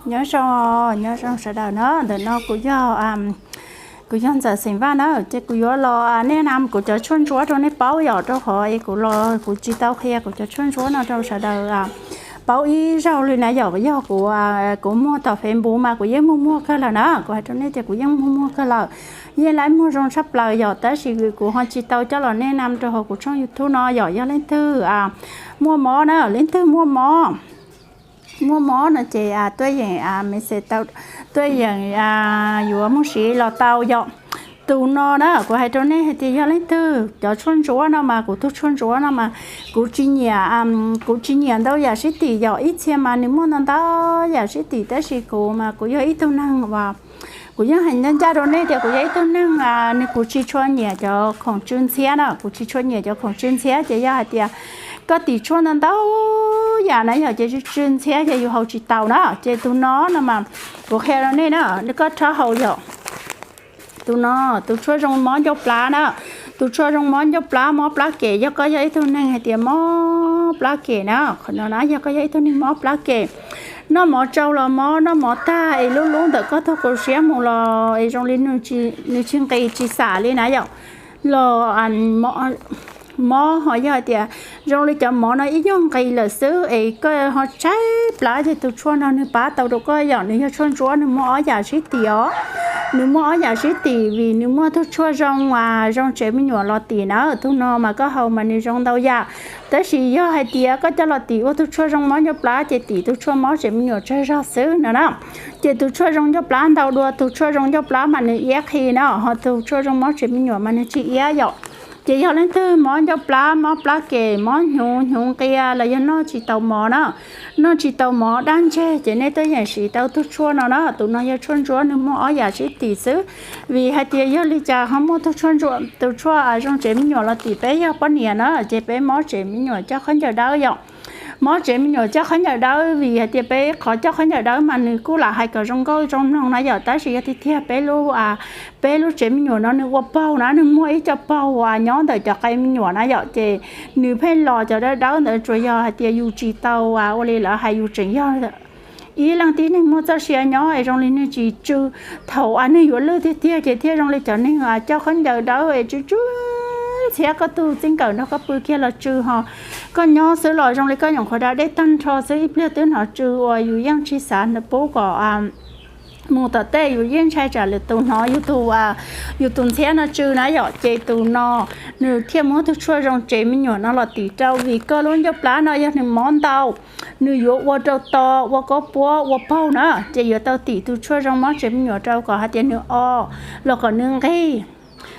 Nyob zoo, nyob zoo sawv daws na, ntawm no kuv yog, kuv yog Ntxawm Xeem Vaj na, ces kuv yuav los nej nam kuv cov tshuaj ntsuab rau nej paub yom, rau qhov es kuv los kuv tsis tau qhia kuv cov tshuaj ntsuab no rau sawv daws paub ib zaug li na yom. Yog kuv, kuv muag tom Facebook mas kuv yeej muag muag kawg lawm na, kuv hais rau nej tias kuv yeej muag muag kawg lawm, yeej laib muag zoo tshaj plaws yom, tab sis kuv ho tsis tau coj los nej nam rau hauv kuv tshooj YouTube no yom. Yog leej twg muaj mob na, leej twg muaj mob, muaj mob no ces tuaj yeem, me se tau, tuaj yeem yuav muaj siv los tau yom. Tus no na kuv hais rau nej hais tias yog leej twg cov tshuaj ntsuab no mas kuv tug tshuaj ntsuab no mas kuv tsis nyiam, kuv tsis nyiam ntau yam sib tim yom, ib txhia mas nws muaj ntau ntau yam sib tim, tab sis kuv mas kuv yog ib tug neeg uas, kuv yeej hais ncaj ncaj rau nej tias kuv yog ib tug neeg, nws kuv tsis tshua nyiam cov khoom tsw ntxhiab na, kuv tsis tshua nyiam cov khoom tsw ntxhiab, ces yog hais tias koj tim tshuaj ntau ntau yam na yom, ces tsw ntxhiab ces yus haus tsis taus na, ces tus no no mas kuv qhia rau nej na, koj rov haus yom. Tus no, tus tshuaj zoo mob ncauj plab na, tus tshuaj zoo mob ncauj plab, mob plab kem, yog koj yog ib tug neeg hais tias mob plab kem na, qhov no na yog koj yog ib tug neeg mob plab kem, noj mov tsau los mob, noj mov tag es lub lub ntawm koj tug kaus siab mus los es zoo li nws tsis nqis tsis xam li na yom, los mob ho yog hais tias zoo li cov mov no ib nyuag nqis lawm xwb es koj ho tshaib plab, ces tus tshuaj no nws pab tau rau koj yom. Nws yog tshuaj ntsuab, nws muaj ob yam sib tim os, nws muaj ob yam sib tim vim nws muaj tug tshuaj zoo, zoo tsev me nyuam los tim na. Tus no mas koj haus mas nws zoo ntau yam, tab sis yog hais tias koj coj los tim ua tug tshuaj zoo mob ncauj plab ces tim tus tshuaj mob tsev me nyuam tsawg zog xwb no na. Ces tus tshuaj zoo ncauj plab ntau dua tus tshuaj zoo ncauj plab mas nws iab qhi na, ho tus tshuaj zoo mob tsev me nyuam mas nws tsis iab yom. Ces yog leej twg mob ncauj plab, mob plab kem, mob hnyuv, hnyuv nqia los yog noj tsis tau mov na, noj tsis tau mov dab ntseg ces nej tuaj yeem siv tau tug tshuaj no na. Tus no yog tshuaj ntsuab, nws muaj ob yam sib tim xwb, vim hais tias yog li cas ho muaj tug tshuaj ntsuab, tus tshuaj zoo tsev me nyuam los tim peb yog poj niam na, ces peb mob tsev me nyuam coj khaub ncaws dawb yom. Mob tsev me nyuam coj khaub ncaws dawb vim hais tias peb qhov coj khaub ncaws dawb mas nws kuj lam hais kom zoo nkauj zoo mloog na yom, tab sis yog tiag tiag peb lub, peb lub tsev me nyuam no nws ua paug na, nws muaj ib co paug uas nyob ntawm cov qe me nyuam na yom, ces nws pheej los cov dawb dawb ntawd, tsuas yog hais tias yus tsis tau ua li lawv hais, yus tseem yog ib leej tib neeg muaj txoj sia nyob es zoo li nws tsis tsw. Thaum uas nws yuav lwj tiag tiag ces thiaj zoo li cov neeg coj khaub ncaws dawb es tsw tsw ntxhiab koj tug txij nkawm nrog koj pw kiag los tsw ho. Koj nyob xwb los zoo li koj nyuam qhuav da dej tag nrho xwb, ib pliag twb hnov tsw uas yus yeej tsis xav pub kom mus tom tej, yus yeej ntshai tsam lwm tus hnov yus tus, yus tus ntxhiab no tsw na yom. Ces tus no nws thiaj muab tug tshuaj zoo tsev me nyuam no los tim rau, vim koj lub ncauj plab no yog nws mob ntau, nws yuav ua rau to, ua kaub puab, ua paug na, ces yuav tau tim tus tshuaj zoo mob tsev me nyuam rau kom hais tias nws o los kom nws nqig,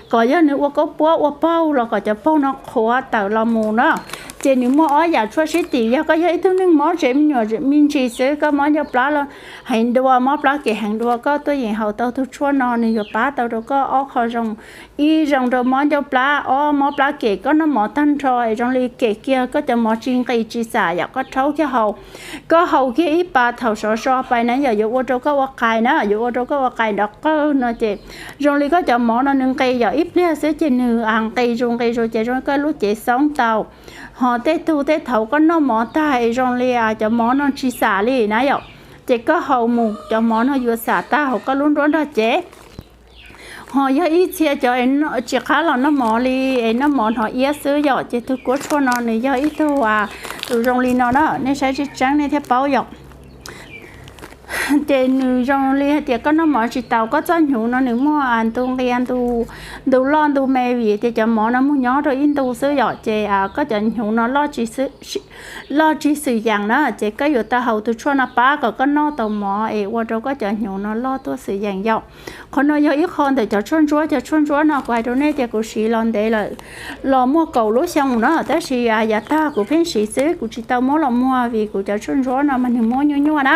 kom yog nws ua kaub puab ua paug los kom cov paug no qhuav tawm los mus na. Ces nws muaj ob yam tshuaj sib tim, yog koj yog ib tug neeg mob tsev me nyuam me ntsis xwb, koj mob ncauj plab los heev dua, mob plab kem heev dua, koj tuaj yeem haus tau tug tshuaj no nws yuav pab tau rau koj ob qho zoo. Ib, zoo rau mob ncauj plab, ob, mob plab kem, koj noj mov tag nrho es zoo li kem kiag, koj cov mov tsis nqis tsis xam yom, koj rhaub kiag haus. Koj haus kiag ib pas thaum sov so pais na yom, yuav ua rau koj ua qais na, yuav ua rau koj ua qais nrov qawg no ces zoo li koj cov mov no nws nqis yom, ib pliag xwb ces nws nqis zus nqis zus ces zoo li koj lub cev xoob tau. Ho tej tug tej thaum koj noj mov tag es zoo li cov mov no tsis xam li na yom, ces koj haus mus cov mov no yuav xam tag hauv koj lub nruab nrog cev. Ho yog ib txhia cov tsis qab los noj mov li es noj mov hnov iab xwb yom, ces tug kuab tshuaj no nws yog ib tug, tus zoo li no na, nej saib tseeb tseeb nej thiaj paub yom. Ces nws zoo li hais tias koj noj mov tsis taus, koj txoj hnyuv no nws muaj ntu nqia, ntu loj ntu me, vim tias cov mov no muaj nyob rau ib ntu xwb yom, ces koj cov hnyuv no loj tsis xwm yees na, ces koj yuav tau haus tus tshuaj no pab kom koj noj tau mov es ua rau koj cov hnyuv no loj tuaj xwm yees yom. Qhov no yog ib qho ntawm cov tshuaj ntsuab, cov tshuaj ntsuab no kuv hais rau nej tias kuv siv los ntev lawm, los muaj kaum lub xyoo na, tab sis yav tag kuv pheej siv xwb, kuv tsis tau muab los muag vim kuv cov tshuaj ntsuab no mas nws muab nyuaj nyuaj na.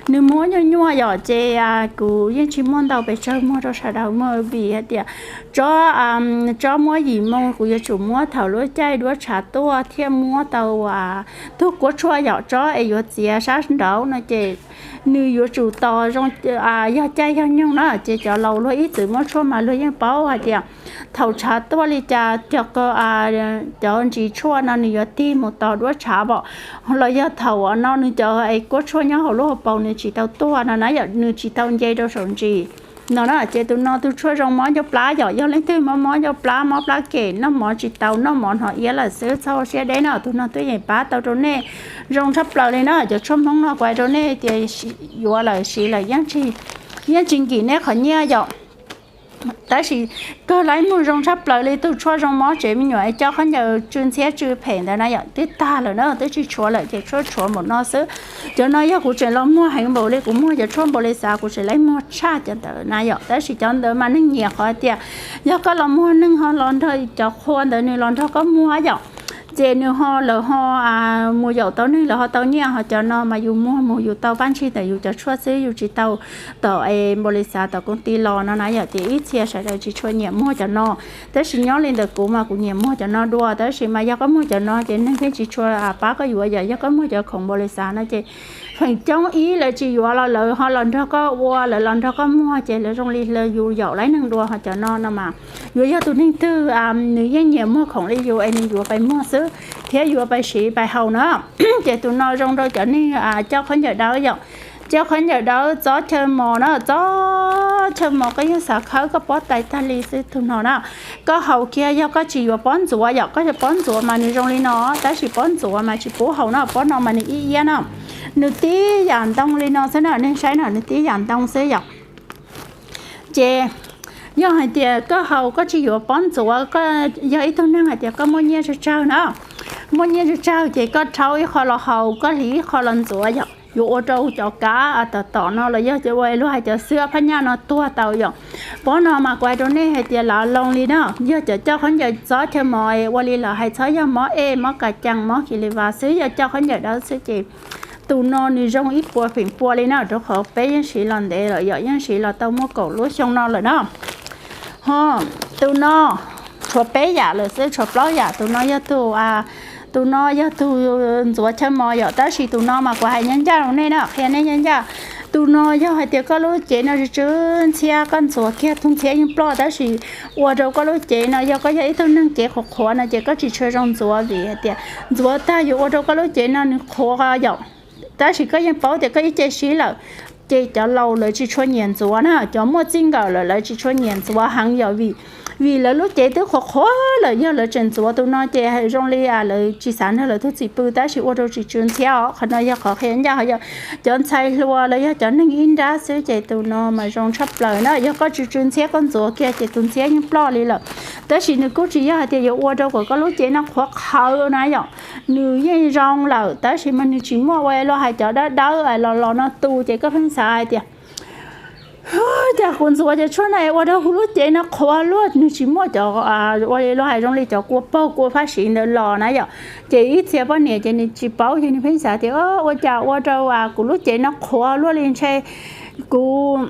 Nws muab nyuaj nyuaj yom, ces kuv yeej tsis muaj ntau pes tsawg muag rau sawv daws muag vim hais tias tsob, tsob muab yim moo kuv yuav tsum muab thaum lub caij duab tshav tuaj thiaj muab tau tug kuab tshuaj yom, tsob es yuav txiav sab nraud no ces nws yuav tsum tos zoo, yog caij yog nyoog na, ces cov laus luag ib txwm muab tshuaj mas luag yeej paub hais tias thaum tshav tuaj li cas cov, cov ntsis tshuaj no nws yuav tig mus tos duab tshav pom, los yog thaum no nws cov es kuab tshuaj nyob hauv lub hauv paus nws tsis tau tuag no na yom, nws tsis tau nce rau saum ntsis no na. Ces tus no tus tshuaj zoo mob ncauj plab yom, yog leej twg mob mob ncauj plab, mob plab kem, noj mov tsis tau, noj mov hnov iab lawm xwb, txhob ua siab deb no, tus no twb yeej pab tau rau nej zoo tshaj plaws li na. Cov tshuaj Hmoob no kuv hais rau nej tias yuav lawm siv lawm yeej tsis nkim nej qhov nyiaj yom. Tab sis kawg laib muag zoo tshaj plaws li, tus tshuaj zoo mob tsev me nyuam es coj khaub ncaws tsw ntxhiab tsw phem ntawd na yom, twb tag lawm na, twb tsis tshuav lawm ces tshuav tshuav npaum no xwb. Cov no yog kuv tseem los muag heev npaum li, kuv muag cov tshuaj npaum li xav kuv tseem laib muag tshaj cov ntawd na yom. Tab sis cov ntawd mas neeg nyiam qhov tias yog koj los muag neeg ho los nrog cov qhua ntawd nws los nrog koj muag yom, ces nws ho lawv ho mus yaum tau neeg, lawv ho tau nyiaj. Ho cov no mas yus muag mus yus tau paj ntsig ntawm yus cov tshuaj xwb, yus tsis tau tom es npaum li xav tom koom ti los no na yom. Ces ib txhia sawv daws tsis tshua nyiam muag cov no, tab sis nyob li ntawm kuv mas kuv nyiam muag cov no dua. Tab sis mas yog koj muag cov no ces neeg pheej tsis tshua pab koj yuav yom. Yog koj muag cov khoom npaum li xav no ces feem coob ib lawv tsis yuav los lawv ho los nrog koj ua, lawv los nrog koj muag ces lawv zoo li lawv yus yaum laib neeg dua. Ho cov no no mas yuav yog tus neeg twg nws yeej nyiam muag khoom li yus es nws yuav pais muag xwb thiab yuav pais siv pais haus na. Ces tus no zoo rau cov neeg coj khaub ncaws dawb yom, coj khaub ncaws dawb txob chaw mos na, txob chaw mos koj yeej xav khawb koj pob tais tag li xwb tus no na. Koj haus kiag yog koj tsis yuav pob ntxuav yom, koj yuav pob ntxuav mas nws zoo li no, tab sis pob ntxuav mas tsis pub haus na, pob no mas nws ib iab na, nws tib yam ntoo li no xwb na, nej saib na, nws tib yam ntoo xwb yom. Ces yog hais tias koj haus koj tsis yuav pob ntxuav, koj yog ib tug neeg hais tias koj muaj nyiaj tsawg tsawg na, muaj nyiaj tsawg tsawg ces koj rhaub ib qho los haus, koj hliv ib qho los ntxuav yom, yuav ua rau cov kav tom tom no los yog cov ua luag hais cov xwb phab nyaj no tuag tau yom. Pob no mas kuv hais rau nej hais tias lav loo li na, yog cov coj khaub ncaws txob chaw mos ua li lawv hais txhob yog mob ej mob kas cees mob kis li vas xwb, yog coj khaub ncaws dawb xwb ces tus no nws zoo ib puas feem pua li na, rau qhov peb yeej siv los ntev lawm yom, yeej siv los tau muaj kaum lub xyoo no lawm na. Ho tus no tshuav peb yam lawm xwb, tshuav plaub yam. Tus no yog tus, tus no yog tus ntxuav chaw mos yom, tab sis tus no mas kuv hais ncaj ncaj rau nej na, qhia nej ncaj ncaj. Tus no yog hais tias koj lub cev no tsw tsw ntxhiab, koj ntxuav kiag tus ntxhiab yeej ploj, tab sis ua rau koj lub cev no yog koj yog ib tug neeg cev qhuav qhuav no ces koj tsis tshua zoo ntxuav vim hais tias ntxuav tag yuav ua rau koj lub cev no nws qhuav yom. Tab sis koj yeej paub tias koj ib ce siv lawm, ces cov laus lawv tsis tshua nyiam ntxuav na, cov muaj txij nkawm lawm lawv tsis tshua nyiam ntxuav heev yom, vim, vim lawv lub cev twb qhuav qhuav lawm, yog lawv tseem ntxuav tus no ces zoo li lawv tsis xav nrog lawv tug txim pw, tab sis ua rau tsis tsw ntxhiab os. Qhov no yog qhov qhia ncaj, ho yog cov ntxhais hluas los yog cov neeg ib nrab xwb ces tus no mas zoo tshaj plaws na. Yog koj tsw tsw ntxhiab koj ntxuav kiag ces tus ntxhiab yeej ploj li lawm. Tab sis nws kuj tsis yog hais tias yuav ua rau kom koj lub cev no qhuav qhawv na yom, nws yeej zoo lawm, tab sis mas nws tsis muaj ua luag hais cov dawb dawb los los no tu ces koj pheej xav hais tias cas kuv ntxuav cov tshuaj no ua rau kuv lub cev no qhuav luaj, nws tsis muaj cov ua luag hais zoo li cov kua paug kua fab siv ntawd los na yom. Ces ib txhia poj niam ces nws tsis paub ces nws pheej xav tias ua cas ua rau kuv lub cev no qhuav luaj li, ntshe kuv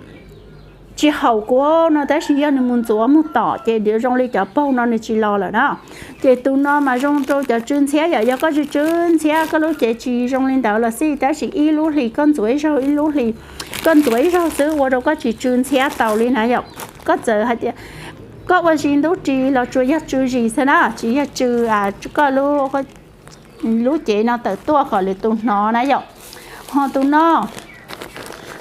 tsis haum kuv no, tab sis yog nws mus ntxuav mus tom ces nws zoo li cov paug no nws tsis los lawm na. Ces tus no mas zoo rau cov tsw ntxhiab yom, yog koj tsw tsw ntxhiab koj lub cev tsis zoo li ntawd los xij, tab sis ib lub hlis koj ntxuav ib zaug, ib lub hlis koj ntxuav ib zaug xwb ua rau koj tsis tsw ntxhiab tau li na yom. Koj txawm hais tias koj ua zis ntub ris los tsuas yog tsw zis xwb na, tsis yog tsw koj lub lub cev no tawm tuaj kom lwm tus hnov na yom. Ho tus no,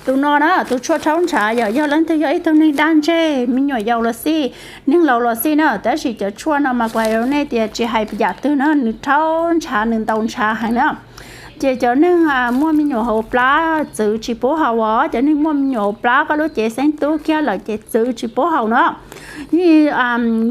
tus no na tus tshuaj rhaub ntshav yom, yog leej twg yog ib tug neeg daj ntseg, me nyuam yaus los xij, neeg laus los xij na, tab sis cov tshuaj no mas kuv hais rau nej tias tsis hais yam twg na nws rhaub ntshav nws ntaus ntshav heev na. Ces cov neeg muaj me nyuam hauv plab txwv tsis pub haus os, cov neeg muaj me nyuam hauv plab koj lub cev xeeb tub kiag lawm ces txwv tsis pub haus na. Yeej,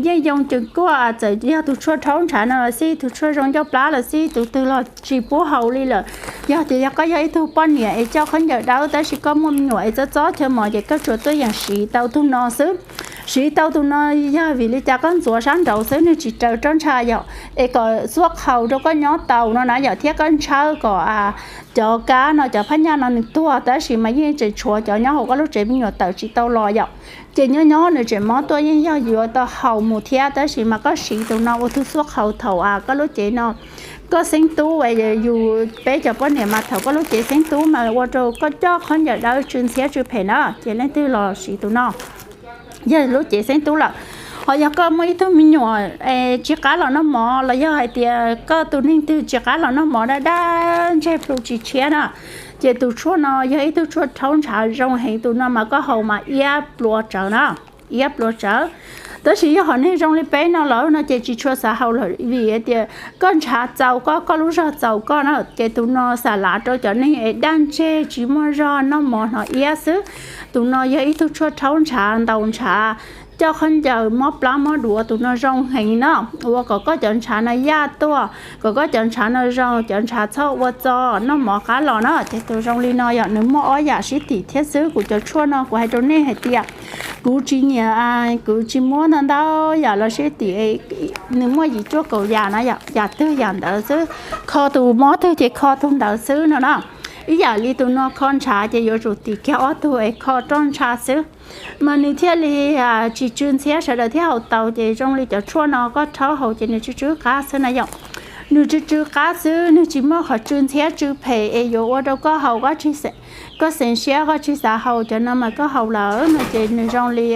yeej yoo ceem kuaj txawm yog tus tshuaj rhaub ntshav no los xij, tus tshuaj zoo ncauj plab los xij, tus twg los tsis pub haus li lawm. Yog tias yog koj yog ib tug poj niam es coj khaub ncaws dawb tab sis koj muaj me nyuam es txob txob chaw mos ces koj tsuas tuaj yeem siv tau tus no xwb. Siv tau tus no yog vim li cas koj ntxuav sab nraud xwb nws tsis raws roj ntsha yom, es kom xuab qhaus rau koj nyob tau no na yom, thiab koj ntshawb kom cov kab no cov phab nyaj no nws tuag, tab sis mas yeej tseem tshuav cov nyob hauv koj lub tsev me nyuam tawm tsis tau los yom. Ces nyob nyob nws tseem mob tuaj yeej yog yuav tau haus mus thiab, tab sis mas koj siv tus no ua tus xuab qhaus thaum koj lub cev no, koj xeeb tub, yus peb cov poj niam mas thaum koj lub cev xeeb tub mas ua rau koj coj khaub ncaws dawb tsw ntxhiab tsw phem na, ces leej twg los siv tus no yog lub cev xeeb tub lawm. Ho yog koj muaj ib tug me nyuam tsis qab los noj mov los yog hais tias koj tus neeg twg tsis qab los noj mov daj daj ntseg plhu tsis tshiab na, Ces tus tshuaj no yog ib tug tshuaj rhaub ntshav zoo heev, tus no mas koj haus mas iab plua tsawv na, iab plua tsawv. Tab sis yog hom neeg zoo li peb no lawm no ces tsis tshua xav haus lawm vim tias koj ntshav txaus koj, koj lub zog txaus koj na. Ces tus no xam lav rau cov neeg es daj ntseg tsis muaj zog noj mov hnov iab xwb. Tus no yog ib tug tshuaj rhaub ntshav, ntaus ntshav, coj khaub ncaws, mob plab mob duav, tus no zoo heev no. Ua kom koj cov ntshav no yaj tuaj, kom koj cov ntshav no zoo, cov ntshav txhob ua txog noj mov qab los na. Ces tus zoo li no yog nws muaj ob yam sib tim thiab xwb. Kuv cov tshuaj no kuv hais rau nej hais tias kuv tsis nyiam, kuv tsis muab ntau ntau yam los sib tim, nws muaj yim cuaj kaum yam na, yam twg yam ntawd xwb, kho tus mob twg ces kho tus ntawd xwb no na. Ib yam li tus no kho ntshav ces yuav tsum tim kiag ob tug es kho roj ntsha xwb, mas nws thiaj li tsis tsw ntxhiab, sawv daws thiaj haus tau. Ces zoo li cov tshuaj no koj rhaub haus ces nws tsw tsw qab xwb na yom. Nws tsw tsw qab xwb, nws tsis muaj qhov tsw ntxhiab tsw phem es yuav ua rau koj haus, koj xeev siab koj tsis xav haus cov no mas koj haus lawm no ces nws zoo li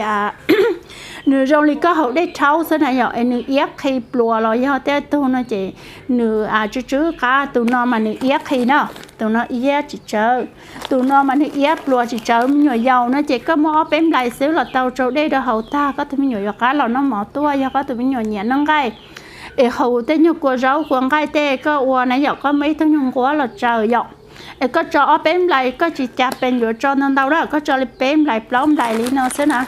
nws zoo li koj haus dej rhaub xwb na yom, es nws iab qhi pluas los yog tej tug no ces nws tsw tsw qab. Tus no mas nws iab qhi na, tus no iab tsis tsawv, tus no mas nws iab pluas tsis tsawv. Me nyuam yaus no ces koj muab ob peb nplais xwb los tau, tsau dej rau haus tag, koj tus me nyuam yuav qab los noj mov tuaj. Yog koj tus me nyuam nyiam noj nqaij es haus tej nyuag kua zaub kua nqaij tej koj ua na yom, koj muab ib tug nyuag nquab los tsaws yom, es koj tso ob peb nplais, koj tsis cas pes yuav tso ntau ntau na, koj tso li peb nplais plaub nplais li no xwb na.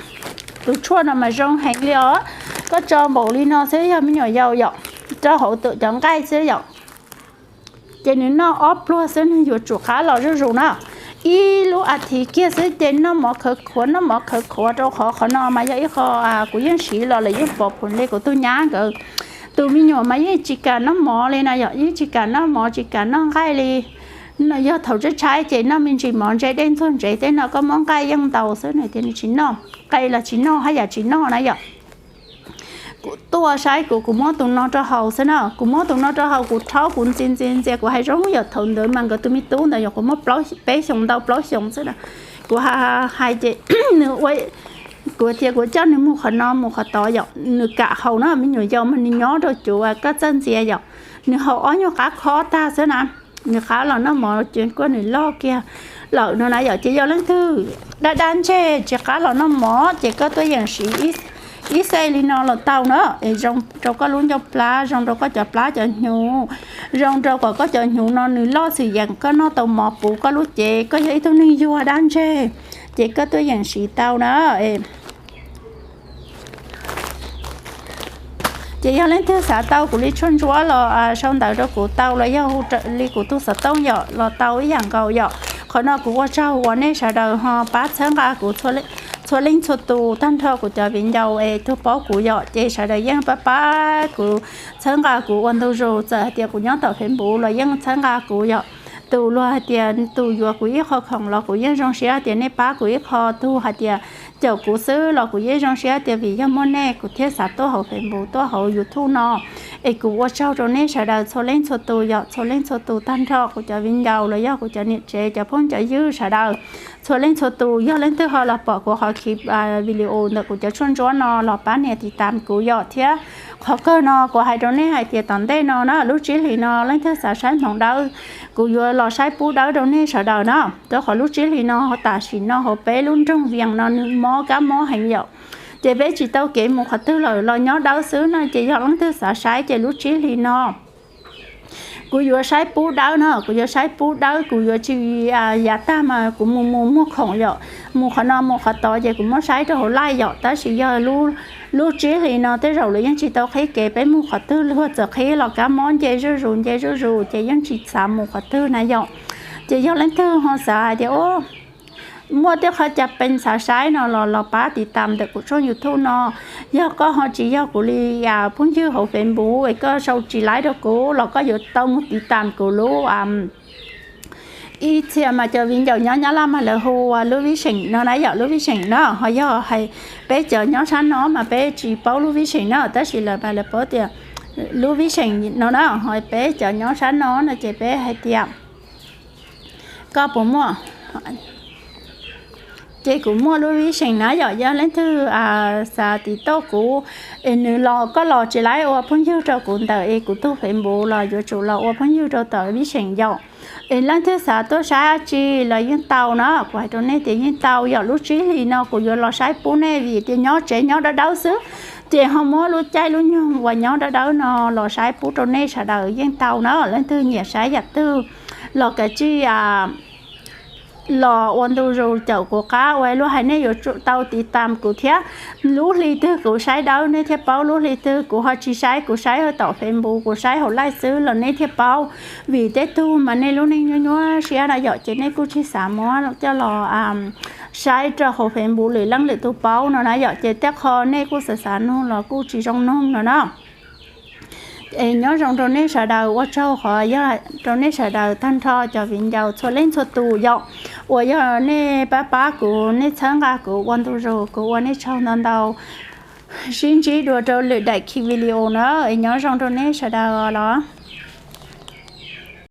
Tus tshuaj no mas zoo heev li os, koj tso npaum li no xwb yog me nyuam yaus yom, rau hauv tus cov nqaij xwb yom. Ces nws noj ob pluag xwb nws yuav tsum qab los zuj zus na. Ib lub as thiv kiag xwb ces noj mov khawv khuav, noj mov khawv khuav, rau qhov qhov no mas yog ib qho kuv yeej siv los lawm yeej pom phum li kuv tus nyab nkawd tus me nyuam mas yeej tsis kam noj mov li na yom, yeej tsis kam noj mov tsis kam noj nqaij li. Yog thaum tshaib tshaib ces noj me ntsis mov ntse dej ntxuag ntsev tej no, koj muab nqaij yeej ntaus xwb na, tias nws tsis noj, qe los tsis noj, haj yam tsis noj na yom. Kuv tuaj saib kuv, kuv muab tus no rau haus xwb na, kuv muab tus no rau haus, kuv rhaub kuv ntxias ntxias ntxias, kuv hais zoo yom, thaum ntawd mas nkawd tus me tub ntawd yog kuv muaj peb xyoos ntau plaub xyoos xwb na. Kuv hais ces nws ua, kuv tias kuv coj nws mus qhov no mus qhov tod yom, nws kam haus na, me nyuam yaus mas nws nyob rau cuv koj txawj ntxias yom, nws haus ob nyuag qab khob tag xwb na, nws qab los noj mov ces kuj nws loj kiag lawm no na yom. Ces yog leej twg daj daj ntseg tsis qab los noj mov ces koj tuaj yeem siv ib xej li no los tau na, es zoo rau koj lub ncauj plab, zoo rau koj cov plab cov hnyuv, zoo rau kom koj cov hnyuv no nws loj xwm yeem koj noj tau mov puv koj lub cev, koj yog ib tug neeg yuag daj ntseg ces koj tuaj yeem siv tau na. Ces yog leej twg xav tau kuv li tshuaj ntsuab los sau ntawv rau kuv tau, los yog hu li kuv tus xov tooj yom los tau ib yam nkaus yom. Qhov no kuv ua tsaug uas nej sawv daws ho pab txhawb nqa kuv txhua leej txhua tus tag nrho kuv cov viv ncaus es tug paub kuv yom, ces sawv daws yeej pab pab kuv txhawb nqa kuv ua ntu zus, txawm hais tias kuv nyob tom Facebook los yeej txhawb nqa kuv yom. Tus luag hais tias tus yuav kuv ib qho khoom los kuv yeej zoo siab tias nej pab kuv ib qho, tus hais tias caum kuv xwb los kuv yeej zoo siab tias vim yog muaj nej kuv thiaj xav tuaj hauv Facebook tuaj hauv YouTube no. Es kuv ua tsaug rau nej sawv daws txhua leej txhua tus yom, txhua leej txhua tus tag nrho kuv cov viv ncaus los yog kuv cov niam tsev cov phooj cov ywg sawv daws txhua leej txhua tus. Yog leej twg ho los pom kuv qhov clip video ntawm kuv cov tshuaj ntsuab no los pab nias tiv tam kuv yom. Thiab qhov kawg no kuv hais rau nej hais tias tom ntej no na, lub tsib hlis no leej twg xav saib hmoov dawb, kuv yuav los saib pub dawb rau nej sawv daws na. Rau qhov lub tsib hlis no tam sim no hauv peb lub nroog Vias no nws mob kab mob heev yom, ces peb tsis tau kev mus qhov twg lawm los nyob dawb xwb no. Ces yog leej twg xav saib ces lub tsib hlis no kuv yuav saib pub dawb no, kuv yuav saib pub dawb, kuv yuav tsis yav tag mas kuv mus mus muag khoom yom, mus qhov no mus qhov tod ces kuv muab saib rau hauv live yom. Tab sis yog lub tsib hlis no tej zaum lawv yeej tsis tau qhib kev, peb mus qhov twg luag txawm qhib los kab mob nce zuj zus nce zuj zus ces yeej tsis xav mus qhov twg na yom. Ces yog leej twg ho xav hais tias muaj tej qhov cas pes xav saib no los los pab tiv tam ntawm kuv tshooj YouTube no. Yog koj ho tsis yog kuv li phooj ywg hauv Facebook es koj sau tsis laib rau kuv los koj yuav tau mus tiv tam kuv lub ib txhia mas cov viv ncaus nyob Nyab Laj mas lawv hu ua lub vib seem no na yom, lub vib seem no. Ho yog hais peb cov nyob sab no mas peb tsis paub lub vib seem no, tab sis lawv mas lawv paub tias lub vib seem no na. Ho peb cov nyob sab no no ces peb hais tias koj puas muaj, ces kuv muaj lub vib seem na yom. Yog leej twg xav tiv tauj kuv es nws los koj los tsis laib ua phooj ywg rau kuv ntawm es kuv tus Facebook los yuav tsum los ua phooj ywg rau tom vib seem yom. Es leej twg xav tuaj saib dab tsi los yeej tau no, kuv hais rau nej tias yeej tau. Yog lub tsib hlis no kuv yuav los saib pub nej vim tias nyob tsev nyob dawb dawb xwb, ces ho muab lub caij lub nyoog uas nyob dawb dawb no los saib pub rau nej sawv daws yeej tau na. Leej twg nyiam saib yam twg los kav tsij los ua ntu zus caum kuv qab uas luag hais nej yuav tsum tau tiv tam kuv thiab. Lub hli twg kuv saib dawb nej thiaj paub, lub hli twg kuv ho tsis saib, kuv saib hauv tom Facebook, kuv saib hauv live xwb los nej thiaj paub. Vim tej tug mas nej lub neej nyuaj nyuaj siab na yom, ces nej kuj tsis xav muab coj los saib rau hauv Facebook lwm leej lwm tus paub no na yom, ces tej qho nej kuj xav xav nug los kuj tsis zoo nug no na. Es nyob zoo rau nej sawv daws, ua tsaug qhov yog rau nej sawv daws tag nrho cov viv ncaus txhua leej txhua tus yom, uas yog nej pab pab kuv, nej txhawb nqa kuv ua ntu zus, kuv ua nej tsaug ntau ntau. Sib ntsib dua rau lwm daim video na, es nyob zoo rau nej sawv daws los.